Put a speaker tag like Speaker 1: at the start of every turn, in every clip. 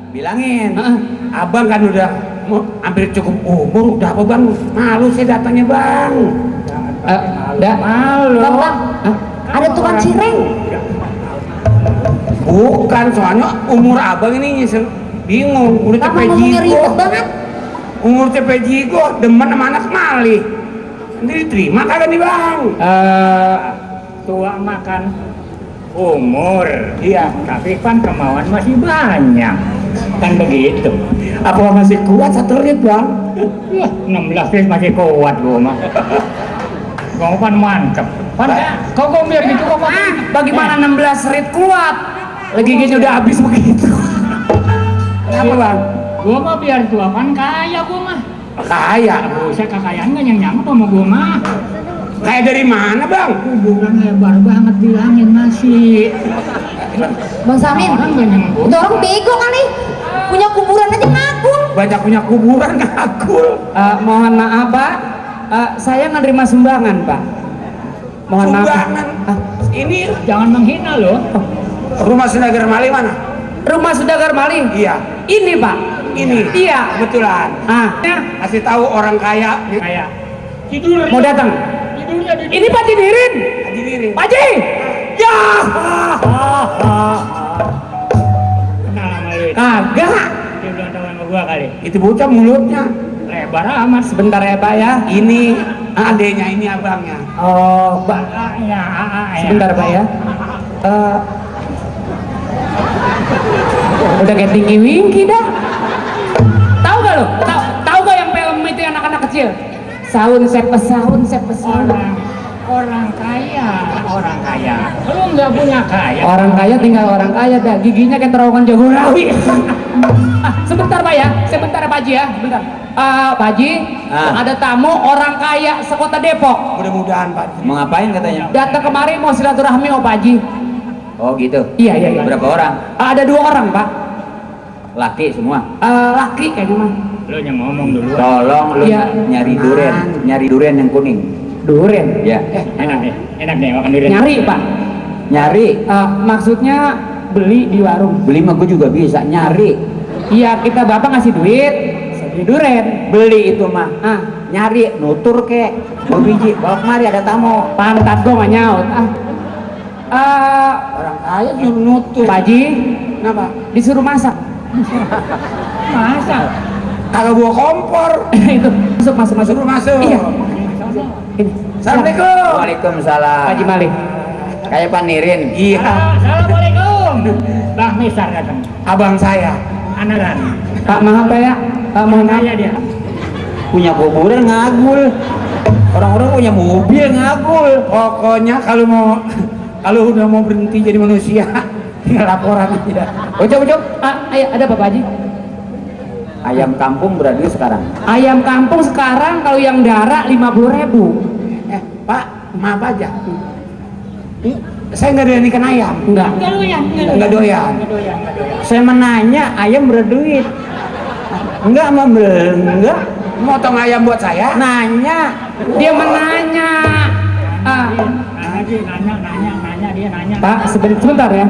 Speaker 1: bilangin. Abang kan udah hampir cukup umur, udah apa bang? Malu saya datangnya bang.
Speaker 2: Enggak malu.
Speaker 3: Bang, ada tukang cireng.
Speaker 1: Bukan, soalnya umur abang ini bingung, udah
Speaker 3: Bang,
Speaker 1: cepet
Speaker 3: ngomongnya ribet
Speaker 1: jigo.
Speaker 3: banget.
Speaker 1: Umur cepet jigo, demen sama anak malih. Nanti diterima kagak nih bang?
Speaker 2: Tua makan umur,
Speaker 1: Iya.
Speaker 2: tapi kan kemauan masih banyak, kan begitu.
Speaker 1: Apa masih kuat 1 rit bang?
Speaker 2: Wah, 16 rit masih kuat gua mah. Gua kan mantep. Pan, kok gua biar gitu kok?
Speaker 1: Bagaimana 16 rit kuat? Lagi giginya udah habis begitu. Kenapa bang?
Speaker 2: Gua mah biar tua kan kaya gua mah.
Speaker 1: Kaya.
Speaker 2: Buset, kekayaan gak nyang-nyang sama gua mah.
Speaker 1: Kaya dari mana bang?
Speaker 2: Kuburan lebar banget bilangin masih.
Speaker 3: Bang Samin,
Speaker 2: Orang gak nyang gua.
Speaker 3: itu orang bego kali. Punya kuburan aja ngakun.
Speaker 1: Banyak punya kuburan ngakul.
Speaker 4: Mohon maaf Pak, saya menerima sumbangan Pak. Mohon
Speaker 1: Sumbangan.
Speaker 4: maaf.
Speaker 1: Ini
Speaker 2: Jangan menghina loh.
Speaker 1: rumah Sudagar Mali mana?
Speaker 4: Rumah Sudagar Mali.
Speaker 1: Iya.
Speaker 4: Ini Pak.
Speaker 1: Ini.
Speaker 4: Iya.
Speaker 1: Kebetulan. Kasih tahu orang kaya.
Speaker 2: Kayak tidur.
Speaker 4: Mau datang.
Speaker 2: Tidurnya di
Speaker 4: Ini Pak Didirin.
Speaker 1: Haji Diri.
Speaker 4: Pak Haji. Ya.
Speaker 2: kenal sama lu.
Speaker 4: Kagak.
Speaker 2: Dia belum tahu sama gua kali.
Speaker 1: Itu bocah mulutnya.
Speaker 2: Lebar amat.
Speaker 4: Sebentar ya Pak ya.
Speaker 1: Ini adenya, ini abangnya.
Speaker 4: Oh Pak.
Speaker 2: Ya,
Speaker 4: Sebentar Pak ya. Udah kayak tinggi wingki dah. Tahu gak lo? Tahu gak yang film itu yang anak-anak kecil? Saun sepes.
Speaker 2: Orang kaya. Lu nggak punya kaya.
Speaker 4: Orang kaya tinggal orang kaya dah. Giginya kayak terowongan Jagorawi. Sebentar Pak ya. Sebentar Pak Haji ya. Sebentar. Pak Haji, ada tamu orang kaya sekota Depok.
Speaker 1: Mudah-mudahan Pak.
Speaker 5: Mau ngapain katanya?
Speaker 4: Datang kemari mau silaturahmi sama Pak Haji.
Speaker 5: Oh gitu.
Speaker 4: Iya.
Speaker 5: Berapa orang?
Speaker 4: Ada 2 orang Pak.
Speaker 5: Laki semua.
Speaker 4: Laki kayaknya mah.
Speaker 2: Lu yang ngomong dulu.
Speaker 5: Tolong lu
Speaker 4: Iya.
Speaker 5: nyari durian yang kuning.
Speaker 4: Duren.
Speaker 5: Ya.
Speaker 2: Enak nih makan durian.
Speaker 4: Nyari Pak.
Speaker 5: Nyari.
Speaker 4: Maksudnya beli di warung.
Speaker 5: Beli mah gue juga bisa nyari.
Speaker 4: Iya, kita bapak ngasih duit, saya beli duren.
Speaker 5: Beli itu mah.
Speaker 4: Nyari,
Speaker 5: Nutur kek. 2 biji. Bawa kemari ada tamu.
Speaker 4: pantat gua nggak nyaut.
Speaker 1: Orang kaya nyuruh nutup.
Speaker 4: Pak Haji,
Speaker 1: Kenapa?
Speaker 4: disuruh masak.
Speaker 2: Masa?
Speaker 1: Kagak bawa kompor.
Speaker 4: Itu masuk.
Speaker 1: Suruh masuk.
Speaker 4: Iya. Ini.
Speaker 1: Assalamualaikum.
Speaker 5: Waalaikumsalam.
Speaker 4: Pak Haji Malik.
Speaker 5: Kayak panirin.
Speaker 1: Iya.
Speaker 2: Assalamualaikum. Bang Misar datang.
Speaker 1: Abang saya.
Speaker 2: Anaran.
Speaker 4: Pak maaf Pak ya. Mohon maaf.
Speaker 2: Kaya dia.
Speaker 5: Punya kuburan ngagul. Orang-orang punya mobil ngagul.
Speaker 1: Pokoknya kalau udah mau berhenti jadi manusia, tinggal laporan aja.
Speaker 4: Ucap. Ayo, ada apa Pak Haji?
Speaker 5: Ayam kampung berarti sekarang.
Speaker 4: Ayam kampung sekarang kalau yang darah 50.000.
Speaker 1: Pak, maaf aja. Saya nggak doyan ikan ayam.
Speaker 4: Enggak.
Speaker 1: Nggak doyan.
Speaker 5: Saya menanya ayam berduit. Enggak mah enggak.
Speaker 1: Motong ayam buat saya.
Speaker 5: Nanya.
Speaker 4: Dia menanya.
Speaker 2: Nanya dia nanya.
Speaker 4: Pak, sebentar ya.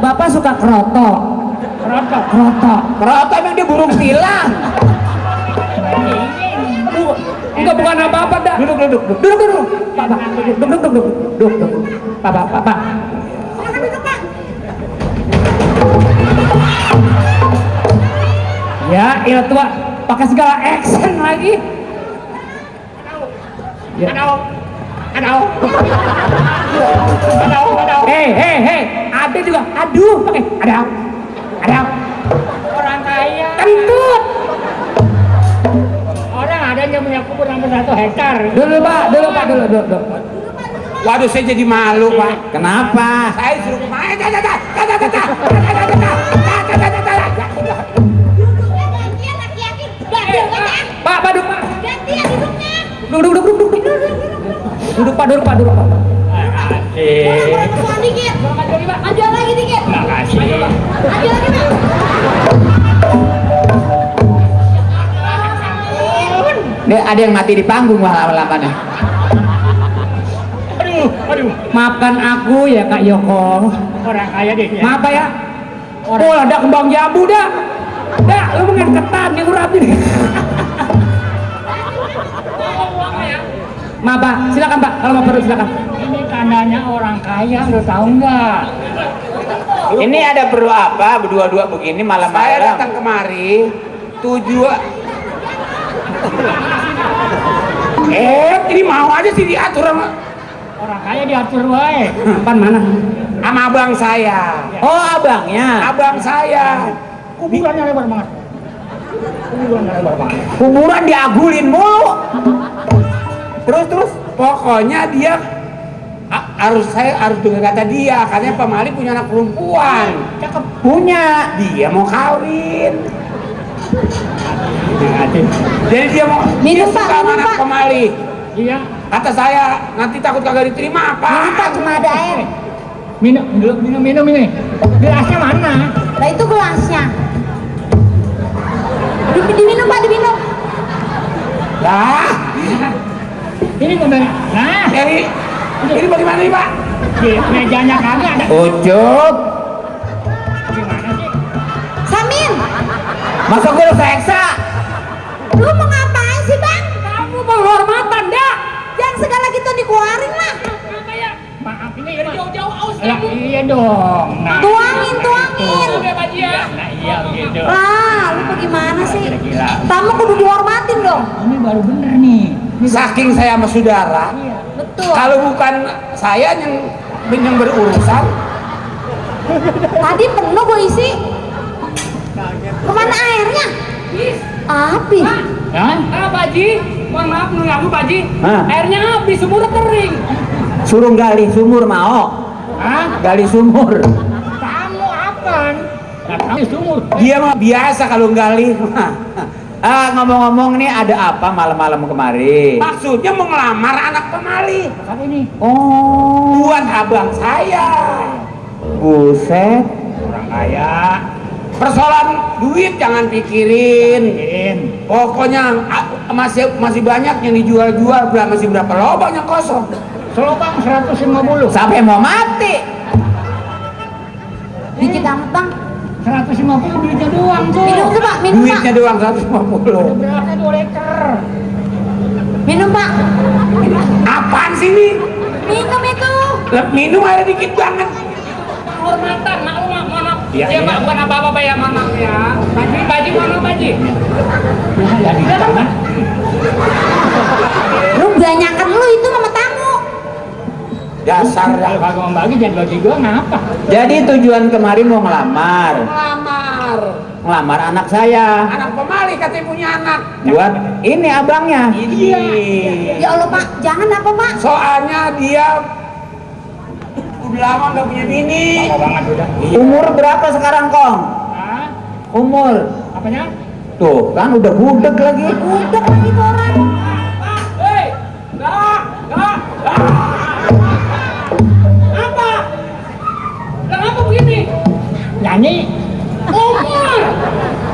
Speaker 4: Bapak suka kroto.
Speaker 1: Keroto emang dia burung tilang.
Speaker 4: Enggak, bukan apa-apa dah. Duduk. Pak. Duduk. Pak. Ya, ilah tua, pakai segala action lagi. Aduh. Hei, ada juga. Aduh, pakai. Ada.
Speaker 2: Orang kaya.
Speaker 4: Kentut.
Speaker 2: Orang ada yang punya kubur sampai 1 hektar.
Speaker 4: Dulu.
Speaker 1: Waduh, saya jadi malu Pak.
Speaker 5: Kenapa?
Speaker 1: Saya suruh kemana?
Speaker 4: Pak, duduk Pak.
Speaker 3: Gantian duduknya.
Speaker 4: Duduk. Duduk Pak.
Speaker 2: Makasih.
Speaker 3: Turun dikit. Maju lagi dikit.
Speaker 2: Makasih.
Speaker 3: Maju lagi Pak.
Speaker 5: Dia ada yang mati di panggung lama-lama nih.
Speaker 2: Aduh.
Speaker 4: Maafkan aku ya Kak Yoko.
Speaker 2: Orang kaya deh ya.
Speaker 4: Maaf Pak ya. Oh, ada kembang jambu dah. Dah, lu mengen ketan yang rapi nih. Maaf Pak, silakan Pak, kalau mau perlu silakan.
Speaker 2: Ini tandanya orang kaya, lo tahu nggak?
Speaker 5: Ini ada perlu apa berdua-dua begini
Speaker 1: Saya
Speaker 5: malam-malam?
Speaker 1: datang kemari tujuan. Ini mau aja sih diatur sama
Speaker 2: Orang kaya diatur wae.
Speaker 4: Apaan mana?
Speaker 1: abang saya.
Speaker 5: Oh, abangnya.
Speaker 1: Abang saya.
Speaker 2: Kuburannya lebar banget. Kuburannya lebar banget.
Speaker 5: Kuburan diagulin mulu. Terus.
Speaker 1: Pokoknya dia saya harus dengar kata dia, katanya Pak Mali punya anak perempuan.
Speaker 2: Cakep.
Speaker 5: Punya.
Speaker 1: Dia mau kawin.
Speaker 2: Hati.
Speaker 1: Jadi dia mau
Speaker 3: Minum,
Speaker 1: dia
Speaker 3: Pak,
Speaker 1: suka sama
Speaker 3: minum,
Speaker 1: anak
Speaker 3: Pak.
Speaker 1: Pak Mali.
Speaker 2: Iya.
Speaker 1: Kata saya nanti takut kagak diterima apa?
Speaker 3: Ini Pak cuma ada air.
Speaker 2: Minum ini. Gelasnya mana?
Speaker 3: Nah itu gelasnya. Diminum Pak, diminum.
Speaker 1: Lah,
Speaker 2: Ini bener. Nah,
Speaker 1: ini bagaimana nih Pak?
Speaker 2: di mejanya kagak ada.
Speaker 5: Ucup.
Speaker 2: Gimana sih?
Speaker 3: Samin,
Speaker 5: Masuk gue seksa.
Speaker 3: lu mau ngapain sih Bang?
Speaker 4: Kamu penghormatan dah.
Speaker 3: Jangan segala gitu dikeluarin lah.
Speaker 2: Maaf ini
Speaker 4: Dari jauh-jauh aus
Speaker 2: Lah,
Speaker 4: kamu.
Speaker 2: iya dong. Nah,
Speaker 3: Tuangin.
Speaker 4: Udah Pak Haji ya.
Speaker 2: Nah, iya gitu.
Speaker 3: Lah, lu bagaimana sih?
Speaker 2: Gila.
Speaker 3: Tamu kudu dihormatin dong.
Speaker 2: Ini baru bener nih.
Speaker 1: Saking saya sama saudara,
Speaker 3: Betul.
Speaker 1: kalau bukan saya yang berurusan,
Speaker 3: Tadi penuh gue isi. Kemana airnya? Api.
Speaker 2: Hah?
Speaker 4: Pak Haji, mohon maaf mengganggu Pak Haji.
Speaker 5: Hah?
Speaker 4: Airnya habis, sumur kering.
Speaker 5: Suruh gali sumur mau.
Speaker 2: Hah?
Speaker 5: Gali sumur.
Speaker 2: Kamu apaan? Nggak tahu sumur.
Speaker 1: dia mah biasa kalau gali.
Speaker 5: Ngomong-ngomong nih ada apa malam-malam kemari?
Speaker 1: Maksudnya mau ngelamar anak Pak Mali
Speaker 2: Kan ini
Speaker 5: Oh,
Speaker 1: buat abang saya.
Speaker 5: buset.
Speaker 2: orang kaya.
Speaker 1: Persoalan duit jangan pikirin.
Speaker 2: Pikirin.
Speaker 1: Pokoknya masih banyak yang dijual-jual, masih berapa lobang yang kosong.
Speaker 2: Selobang 150.
Speaker 5: Sampai mau mati.
Speaker 3: Dikit amat Bang.
Speaker 2: 150 duitnya doang tuh.
Speaker 3: Minum tuh Pak, minum Pak.
Speaker 1: Duitnya doang 150.
Speaker 2: Berapa 2 liter?
Speaker 3: Minum Pak.
Speaker 1: Apaan sih ini?
Speaker 3: Minum itu.
Speaker 1: Minum air dikit banget.
Speaker 4: Penghormatan, maklum mohon maaf.
Speaker 2: Iya,
Speaker 4: Ya
Speaker 2: iya.
Speaker 4: Pak, bukan apa-apa ya, mohon maaf ya. Pak Haji, mohon maaf Pak Haji.
Speaker 2: Ya di tangan.
Speaker 3: Lu banyakan lu itu sama tamu.
Speaker 1: Dasar
Speaker 2: Kalau
Speaker 1: dah.
Speaker 2: kagak membagi jadi bagi gua ngapa?
Speaker 5: Jadi tujuan kemarin mau ngelamar.
Speaker 1: Ngelamar.
Speaker 5: Ngelamar anak saya.
Speaker 1: Anak Pak Mali katanya punya anak.
Speaker 5: Buat ini abangnya.
Speaker 1: Iya.
Speaker 3: Ya Allah Pak, jangan apa Pak?
Speaker 1: Soalnya dia udah lama nggak punya bini.
Speaker 2: Lama banget udah.
Speaker 5: Umur berapa sekarang, Kong?
Speaker 2: Hah?
Speaker 5: Umur.
Speaker 2: Apanya?
Speaker 5: Tuh, kan udah budek lagi.
Speaker 3: Udah lagi tuh orang.
Speaker 4: Hei, enggak. Apa? Kenapa begini?
Speaker 2: Nyanyi.
Speaker 4: Umur.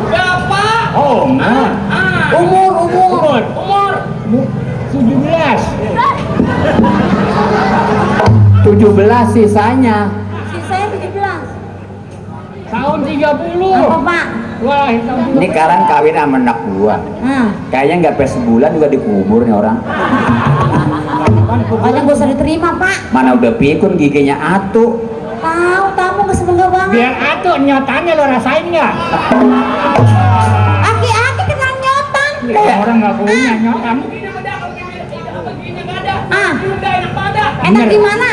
Speaker 4: Berapa?
Speaker 2: Oh, nah.
Speaker 3: Umur.
Speaker 4: Umur.
Speaker 2: 17.
Speaker 5: 17 sisanya.
Speaker 3: Sisanya 17.
Speaker 2: Tahun 30.
Speaker 3: Apa Pak?
Speaker 2: Gua lahir tahun 30.
Speaker 5: Ini sekarang kawin sama anak gua. Kayaknya nggak sampai sebulan juga dikubur nih orang.
Speaker 3: Pokoknya gak usah diterima Pak.
Speaker 5: Mana udah pikun giginya atu.
Speaker 3: Tahu tamu kesebenggak banget.
Speaker 2: Biar atuh nyotannya lo rasain nggak?
Speaker 3: Aki-aki kenal nyotan.
Speaker 2: Orang nggak punya nyotan.
Speaker 4: Begini ada, kalau begini nggak ada.
Speaker 3: Ah.
Speaker 4: Udah enak pada.
Speaker 3: Enak di mana?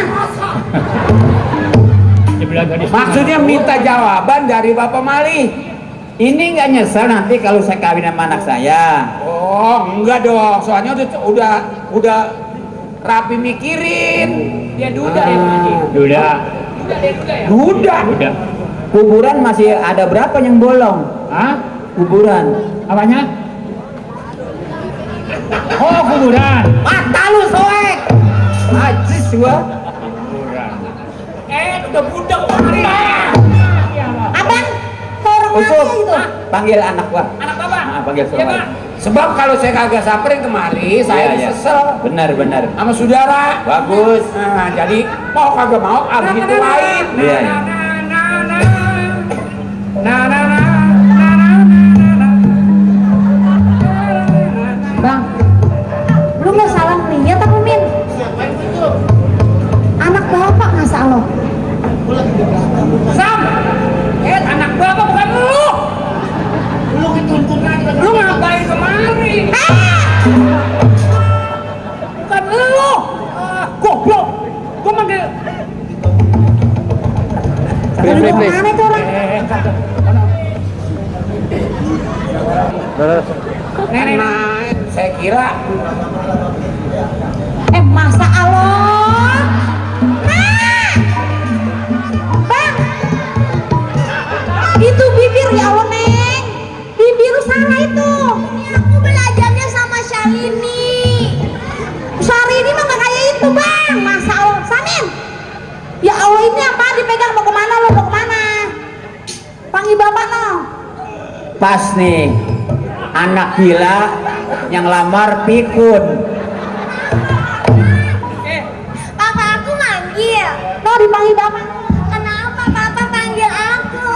Speaker 2: Dibilang gadis.
Speaker 1: Maksudnya minta jawaban dari Bapak Mali.
Speaker 5: Ini nggak nyesel nanti kalau saya kawin sama anak saya.
Speaker 1: Oh, enggak dong. Soalnya udah rapi mikirin.
Speaker 4: Dia duda ya Pak Haji.
Speaker 2: Udah.
Speaker 4: Dia duda ya.
Speaker 2: Udah.
Speaker 5: Kuburan masih ada berapa yang bolong?
Speaker 2: Hah?
Speaker 5: Kuburan.
Speaker 2: Apanya? Oh, kuburan.
Speaker 5: Mata lu soek. Ajis gua.
Speaker 2: Kuburan.
Speaker 4: Udah budak kemarin.
Speaker 3: Abang, ke orang
Speaker 5: Usuk.
Speaker 3: aja gitu.
Speaker 5: Panggil anak gua.
Speaker 4: Anak Bapak.
Speaker 5: Panggil
Speaker 4: Iya,
Speaker 5: suruh.
Speaker 4: Pak.
Speaker 1: Sebab kalau saya kagak samperin kemari, saya
Speaker 5: Iya, iya.
Speaker 1: disesel
Speaker 5: Benar.
Speaker 1: sama saudara.
Speaker 5: Bagus.
Speaker 1: Nah, jadi mau kagak mau harus dituain.
Speaker 5: Iya.
Speaker 4: Nah.
Speaker 1: Nah, saya kira
Speaker 3: Masa Allah. Nah, Bang, itu bibir ya Allah Neng, bibir salah itu. Ini aku belajarnya sama Syahrini. Syahrini mah gak kayak itu Bang. Masa Allah, Samin. Ya Allah ini apa dipegang, mau kemana lo, mau kemana? Panggil bapak no.
Speaker 5: Pas nih, anak gila yang lamar pikun.
Speaker 3: Papa aku manggil. No, dipanggil bapak. Kenapa papa panggil aku?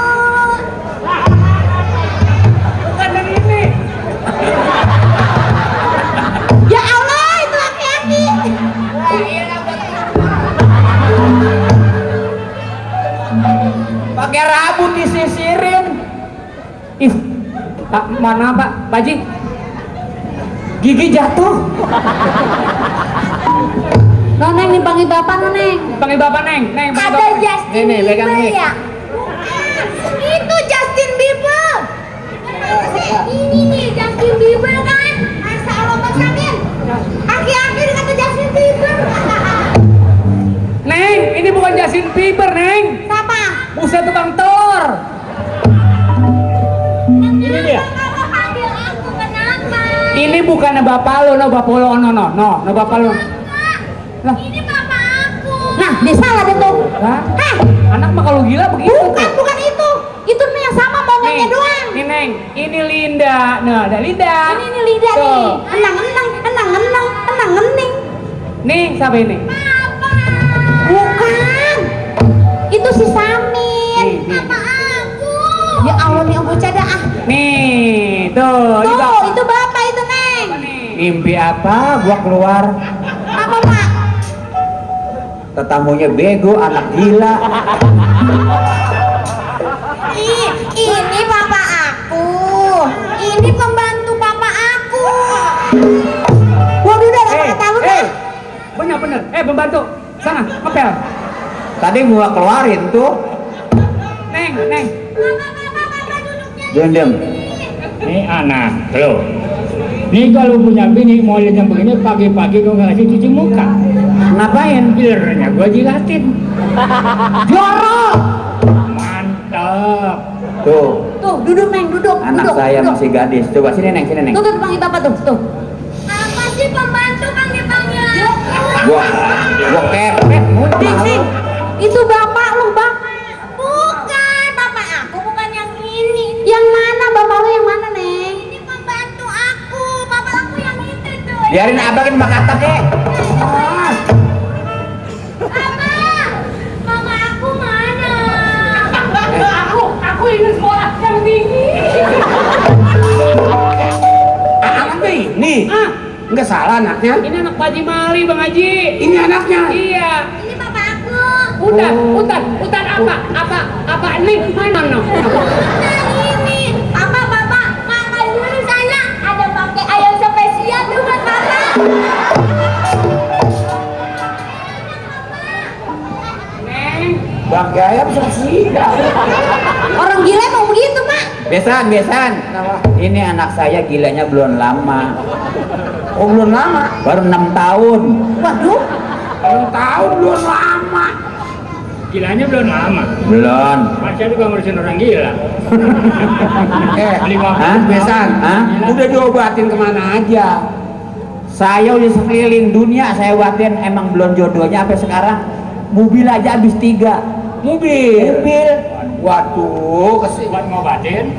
Speaker 4: Bukan yang ini.
Speaker 3: Ya Allah, itu laki-laki.
Speaker 4: Pakai rambut disisirin. Ih, mana Pak Haji? Gigi jatuh.
Speaker 3: No, Neng dipanggil bapak no, Neng.
Speaker 4: Panggil bapak Neng. Neng, panggil
Speaker 3: Ada
Speaker 4: bapak.
Speaker 3: Justin
Speaker 4: Nih, pegang
Speaker 3: Bieber
Speaker 4: nih.
Speaker 3: ya? Itu Justin Bieber. Ini nih Justin Bieber kan? Masa Allah Bang Samin. Aki-aki dikata Justin Bieber.
Speaker 4: Neng, ini bukan Justin Bieber, Neng.
Speaker 3: Siapa?
Speaker 4: Buset tukang telur.
Speaker 3: Ini dia. Kenapa panggil aku? Kenapa?
Speaker 4: Ini bukannya bapak lo, no bapak lo, no bapak lo. Lah,
Speaker 3: Ini bapak aku. Nah, dia salah deh tuh.
Speaker 4: lah,
Speaker 3: Hah?
Speaker 4: anak mah kalau gila begitu.
Speaker 3: Bukan itu. Itu nih yang sama monyetnya doang.
Speaker 4: Nih Neng, ini Linda. Nah, ada Linda.
Speaker 3: Ini Linda
Speaker 4: Tuh.
Speaker 3: nih. Enang-enang.
Speaker 4: Nih, siapa ini?
Speaker 3: Papa. Bukan. Itu si Samin.
Speaker 4: Nih.
Speaker 3: Papa aku. Ya Allah nih aku cada ah.
Speaker 4: Nih, tuh. ini
Speaker 3: Tuh,
Speaker 4: bapak.
Speaker 3: itu bapak itu, Neng.
Speaker 5: Mimpi apa? Gua keluar,
Speaker 3: Apa, Pak?
Speaker 5: tetamunya bego, anak gila.
Speaker 3: Ini papa aku. Ini pembantu papa aku. Waduh, udah apa kata lu dah?
Speaker 4: Bener. Pembantu. Sana, ngepel.
Speaker 5: Tadi gua keluarin tuh.
Speaker 4: Neng.
Speaker 5: Diam.
Speaker 2: Ini anak lo. Nih kalau punya bini mau lihat yang begini pagi-pagi kau nggak kasih cuci muka.
Speaker 5: Ngapain?
Speaker 2: Bilernya gua jilatin.
Speaker 4: Jorok.
Speaker 2: Mantap.
Speaker 5: Tuh,
Speaker 3: Tuh, duduk, Neng, duduk.
Speaker 5: anak
Speaker 3: duduk,
Speaker 5: saya
Speaker 3: duduk.
Speaker 5: masih gadis. Coba sini Neng.
Speaker 3: Tuh, panggil bapak tuh. Apa sih pembantu panggil-panggil?
Speaker 5: Gua kepet.
Speaker 3: Ding. Itu bapak lu, Bang. Bukan, bapak aku bukan yang ini. Yang mana bapak lu yang mana, Neng? Ini pembantu aku. Bapak aku yang itu tuh.
Speaker 5: Biarin abangin makata kek.
Speaker 3: Abang, mama aku mana?
Speaker 4: Aku ingin sekolah yang tinggi.
Speaker 1: anak ini
Speaker 4: Ah,
Speaker 1: nggak salah anaknya.
Speaker 4: ini anak Pak Haji Mali, Bang Haji.
Speaker 1: Ini anaknya.
Speaker 4: Iya.
Speaker 3: Ini bapak aku.
Speaker 4: Hutan apa ini? Mana?
Speaker 3: Nah, ini. Apa bapak? Makan dulu sana. Ada pakai ayam spesial tuh buat bapak.
Speaker 4: Neng.
Speaker 1: Bangke ayam sih.
Speaker 3: Orang gila mau begitu, Pak.
Speaker 5: Besan. Ini anak saya gilanya belum lama.
Speaker 1: Oh, belum lama.
Speaker 5: Baru 6 tahun.
Speaker 3: Waduh.
Speaker 1: Belum tahu, belum lama.
Speaker 2: Gilanya belum lama.
Speaker 5: Belum.
Speaker 2: Masih juga ngurusin orang gila.
Speaker 5: Hah?
Speaker 1: Besan.
Speaker 5: Hah?
Speaker 1: Udah diobatin kemana aja?
Speaker 5: Saya udah sekeliling dunia, saya watin emang belum jodohnya sampai sekarang. Mobil aja habis 3. Mobil.
Speaker 1: Waduh,
Speaker 2: Buat ngobatin,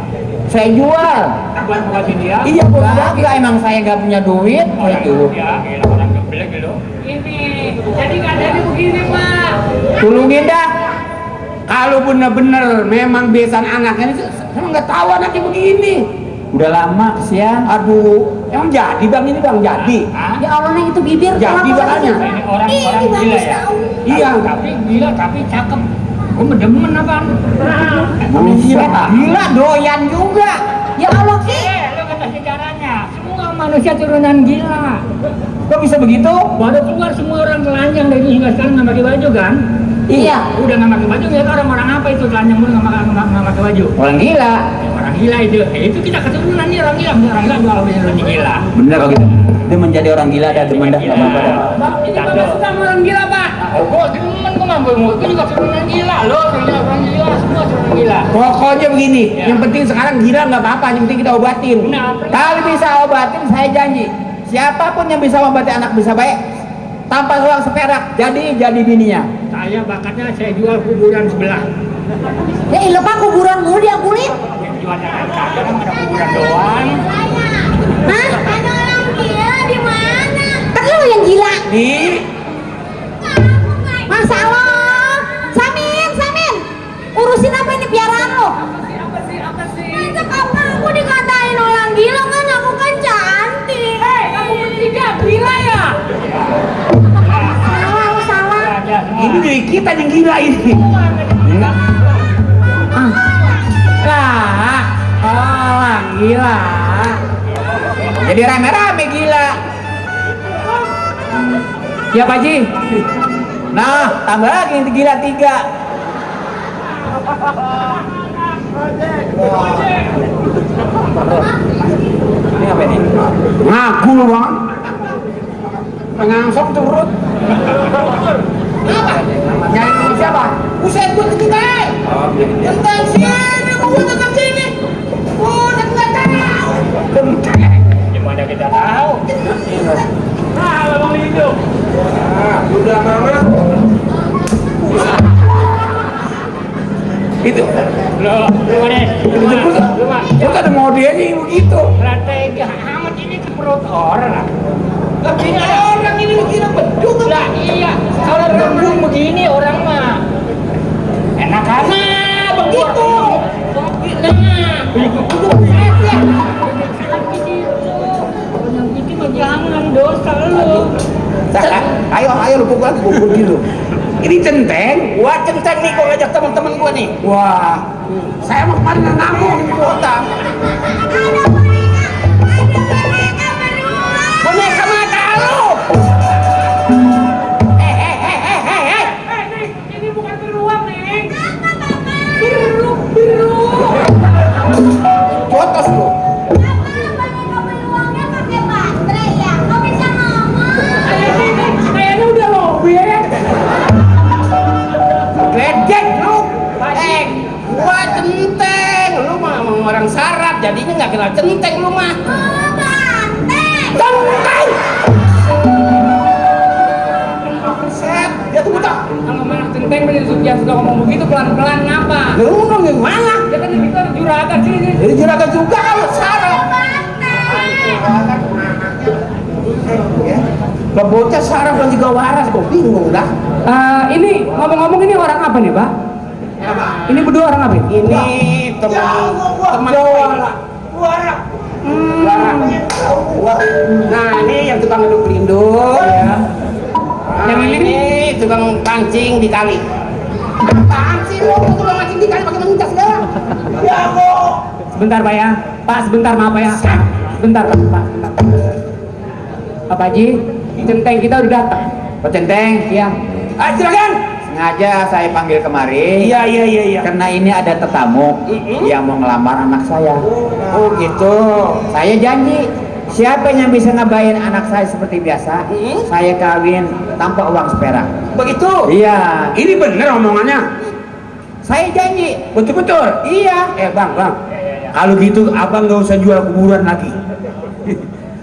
Speaker 5: Saya jual.
Speaker 2: buat ngobatin dia.
Speaker 5: Iya, enggak, emang saya nggak punya duit.
Speaker 2: Orang
Speaker 5: Itu.
Speaker 2: ya, gila orang geblek gitu.
Speaker 4: Ini jadi keadaannya begini, Pak.
Speaker 5: Tulungin dah.
Speaker 1: kalau bener-bener memang besan anaknya ini, saya nggak tahu anaknya begini.
Speaker 5: Udah lama kesian.
Speaker 1: Aduh, emang jadi bang ini bang jadi.
Speaker 2: Hah?
Speaker 3: Ya Allah, Neng, itu bibir.
Speaker 1: Jadi
Speaker 3: Kenapa
Speaker 1: makanya.
Speaker 3: begitu?
Speaker 2: Ini orang
Speaker 3: Ih, ini
Speaker 2: gila
Speaker 3: bagus
Speaker 2: ya.
Speaker 3: tahu.
Speaker 1: Iya.
Speaker 2: Tapi gila, tapi cakep. Gue mendemen apaan?
Speaker 5: Gila, gila doyan juga.
Speaker 3: Ya Allah, Ki.
Speaker 2: Lo kata sejarahnya, semua manusia turunan gila.
Speaker 5: Kok bisa begitu?
Speaker 2: Baru keluar semua orang telanjang dari hingga sekarang nggak pakai baju kan?
Speaker 3: Iya.
Speaker 2: Udah nggak pakai baju, lihat orang-orang apa itu telanjang pun nggak pakai baju.
Speaker 5: Orang gila.
Speaker 2: Orang gila itu kita keturunan nih orang gila orang gila.
Speaker 5: Bener kalau gitu. Dia menjadi orang gila dan demen dah nggak apa-apa dah.
Speaker 4: Bang, ini Bapak suka sama orang gila, Pak.
Speaker 2: Gue demen gue ngambil mulut, gue juga keturunan gila loh, orang gila semua keturunan gila.
Speaker 1: Pokoknya begini,
Speaker 2: Ya.
Speaker 1: yang penting sekarang gila nggak apa-apa, yang penting kita obatin.
Speaker 2: Nah,
Speaker 5: Kalau bisa obatin, saya janji. Siapapun yang bisa obati anak bisa baik, tanpa uang seperak, jadi bininya.
Speaker 2: saya bakatnya saya jual kuburan sebelah.
Speaker 3: Ya ilah Pak, kuburan mulu dia kulit.
Speaker 2: Yang jual sekarang ada kuburan doang.
Speaker 3: Hah? Ada orang gila di mana? Kan lu yang gila.
Speaker 1: Nih,
Speaker 3: Masa Allah. Samin. Urusin apa ini piaraan lo?
Speaker 4: Apa sih?
Speaker 3: Masa kapan aku dikatain orang gila kan aku kan cantik.
Speaker 4: Kamu bertiga gila ya?
Speaker 3: Salah, lu salah.
Speaker 2: Ada semua.
Speaker 1: ini dari kita yang gila ini.
Speaker 4: Lah, orang gila.
Speaker 5: Jadi rame-rame gila.
Speaker 4: Ya Pak Ji.
Speaker 5: Nah, tambah lagi yang gila 3. Ini apa ini?
Speaker 1: Ngaku lu bang. Pengangsok turut. Nyari siapa?
Speaker 3: Buset gue ketinggalan.
Speaker 5: Oh,
Speaker 3: Tentang sini, gue tetap sini. Gue nggak tahu.
Speaker 2: Gimana kita tahu? Bang hidup.
Speaker 1: Udah mama. Itu.
Speaker 2: Lo, lu mah
Speaker 1: Kita ada modelnya begitu.
Speaker 2: strategi amat ini ke perut orang.
Speaker 3: Ini orang ini begini beduk.
Speaker 2: Lah iya, kalau rembung begini orang mah enak-enak
Speaker 3: Begitu.
Speaker 2: Itu mah jangan dosa lu.
Speaker 5: Ayo lu pukul lagi, pukul dulu.
Speaker 1: Ini centeng.
Speaker 5: Wah, centeng nih gua ngajak teman-teman gua nih.
Speaker 1: Wah, saya mau kemarin ngamuk di kota.
Speaker 5: Boneka mata lu.
Speaker 4: Ini bukan beruang, Neng.
Speaker 5: Jotos lu.
Speaker 4: Kayaknya udah lobet.
Speaker 5: Ledek lu. Gua centeng. Lu mah orang sarap jadinya nggak kenal centeng lu mah. Centeng. Set, dia tuh buta.
Speaker 4: Kalau anak centeng yang suka ngomong begitu pelan-pelan ngapa?
Speaker 5: Lu ngomong gimana?
Speaker 4: Ya kan kita ada juragan sini.
Speaker 5: Jadi juragan juga kalau sarap. Lah bocah sarap dan juga waras, kok bingung dah.
Speaker 4: Ini ngomong-ngomong ini orang apa nih, Pak? Ini berdua orang apa?
Speaker 5: Ini teman
Speaker 1: Suara.
Speaker 5: Nah, ini yang tukang duduk pelindung ya.
Speaker 4: Yang ini?
Speaker 5: Tukang pancing di kali. Apaan sih lu tukang pancing di kali pakai mencas segala? Ya, kok.
Speaker 4: Sebentar Pak ya. Pak sebentar maaf Pak ya. Sebentar Pak. Sebentar. Pak Haji, centeng kita udah datang.
Speaker 5: Pak Centeng,
Speaker 4: Iya.
Speaker 5: silakan. Sengaja saya panggil kemari.
Speaker 1: Iya.
Speaker 5: Karena ini ada tetamu yang mau ngelamar anak saya.
Speaker 1: Oh gitu.
Speaker 5: Saya janji, siapa yang bisa ngebayin anak saya seperti biasa, saya kawin tanpa uang seperak.
Speaker 1: Begitu.
Speaker 5: Iya,
Speaker 1: Ini bener omongannya.
Speaker 5: saya janji.
Speaker 1: Betul-betul.
Speaker 5: Iya.
Speaker 1: Bang. Kalau gitu abang nggak usah jual kuburan lagi.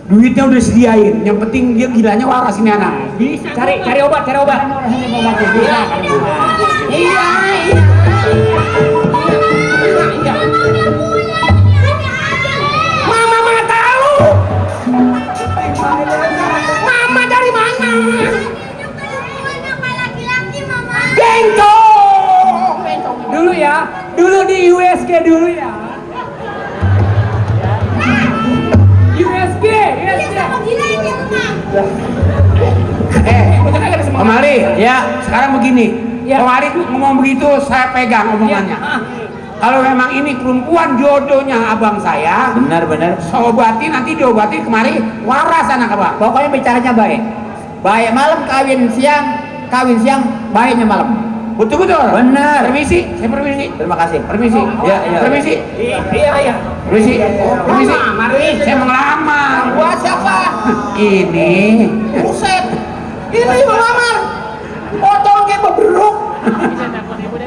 Speaker 1: Duitnya udah sediain. Yang penting dia gilanya waras ini anak.
Speaker 2: Bisa
Speaker 4: Cari obat.
Speaker 5: Iya.
Speaker 1: Mama mana tahu? Mama dari mana? Bengkok.
Speaker 4: Dulu ya. Dulu di USG dulu ya. USG.
Speaker 1: Kemari.
Speaker 5: Ya.
Speaker 1: Sekarang begini.
Speaker 4: Ya.
Speaker 1: Kemarin ngomong begitu saya pegang omongannya.
Speaker 4: Ya.
Speaker 1: Kalau memang ini perempuan jodohnya abang saya,
Speaker 5: Benar.
Speaker 1: saya obati nanti diobati kemari waras anak abang.
Speaker 5: Pokoknya bicaranya baik. Baik malam kawin siang, baiknya malam.
Speaker 1: Betul-betul.
Speaker 5: Benar.
Speaker 1: Permisi, saya permisi.
Speaker 5: Terima kasih.
Speaker 1: Permisi.
Speaker 5: Iya, iya.
Speaker 1: Permisi.
Speaker 2: Iya.
Speaker 1: Permisi. Permisi. Saya mau ngelamar.
Speaker 3: Buat siapa?
Speaker 1: Ini.
Speaker 3: Buset. Ini melamar. Potong kayak beberuk.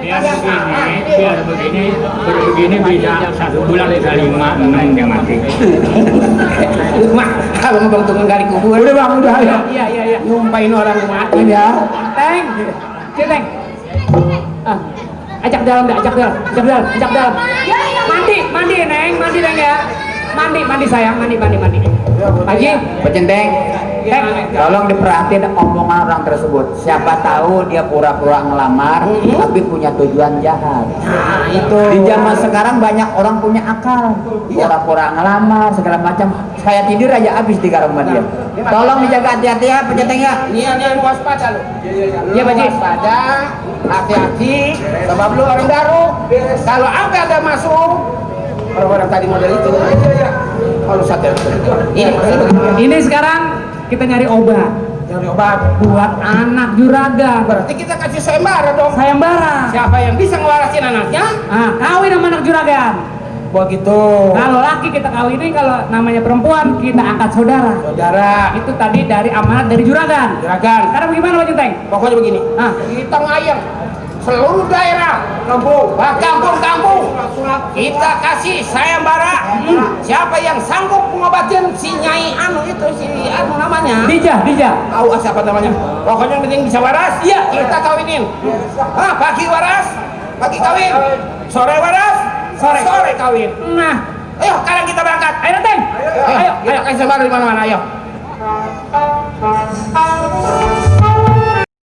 Speaker 2: Biar begini bisa 1 bulan bisa 5-6 dia mati.
Speaker 1: Mak, kalau mau bantu gali kubur. Udah bang, udah ya.
Speaker 4: Iya.
Speaker 1: Nyumpain orang mati ya.
Speaker 4: Teng, sini Teng. Ah, ajak dalam dah, ajak dalam. Mandi Neng ya. Mandi sayang, mandi. Haji,
Speaker 5: Pecenteng, tolong diperhatiin omongan orang tersebut. Siapa tahu dia pura-pura ngelamar, tapi punya tujuan jahat.
Speaker 1: Nah, itu.
Speaker 5: Di zaman sekarang banyak orang punya akal, pura-pura ngelamar segala macam. Saya tidur aja habis di rumah dia. Tolong dijaga hati-hati ya, Pecenteng ya.
Speaker 3: Ini waspada lu.
Speaker 4: Iya, Pak Ji.
Speaker 3: Waspada, hati-hati. Sebab lu orang baru. Kalau apa ada masuk, orang-orang tadi model itu. Kalau sadar.
Speaker 4: ini sekarang kita nyari obat
Speaker 3: Cari obat.
Speaker 4: buat anak juragan.
Speaker 3: Berarti kita kasih sayembara dong.
Speaker 4: Sayembara.
Speaker 3: Siapa yang bisa ngewarasin anaknya?
Speaker 4: Ah, kawin sama anak juragan.
Speaker 3: Begitu.
Speaker 4: Kalau laki kita kawinin, kalau namanya perempuan kita angkat saudara.
Speaker 3: Saudara,
Speaker 4: Itu tadi dari amanat dari juragan.
Speaker 3: juragan.
Speaker 4: Sekarang bagaimana Pak Jenteng?
Speaker 3: Pokoknya begini.
Speaker 4: Ah.
Speaker 3: Kita ngayang seluruh daerah, kampung-kampung. Kita kasih sayembara. Siapa yang sanggup mengobatin si Nyai anu itu, si anu namanya?
Speaker 4: Dija.
Speaker 3: Tahu siapa namanya? Pokoknya yang penting bisa waras. Iya, kita kawinin. Pagi waras, pagi kawin. Sore waras, sore kawin.
Speaker 4: Nah,
Speaker 3: Ayo, sekarang kita berangkat.
Speaker 4: ayo Teng.
Speaker 3: Ayo, kita kasih sayembara di mana-mana. Ayo.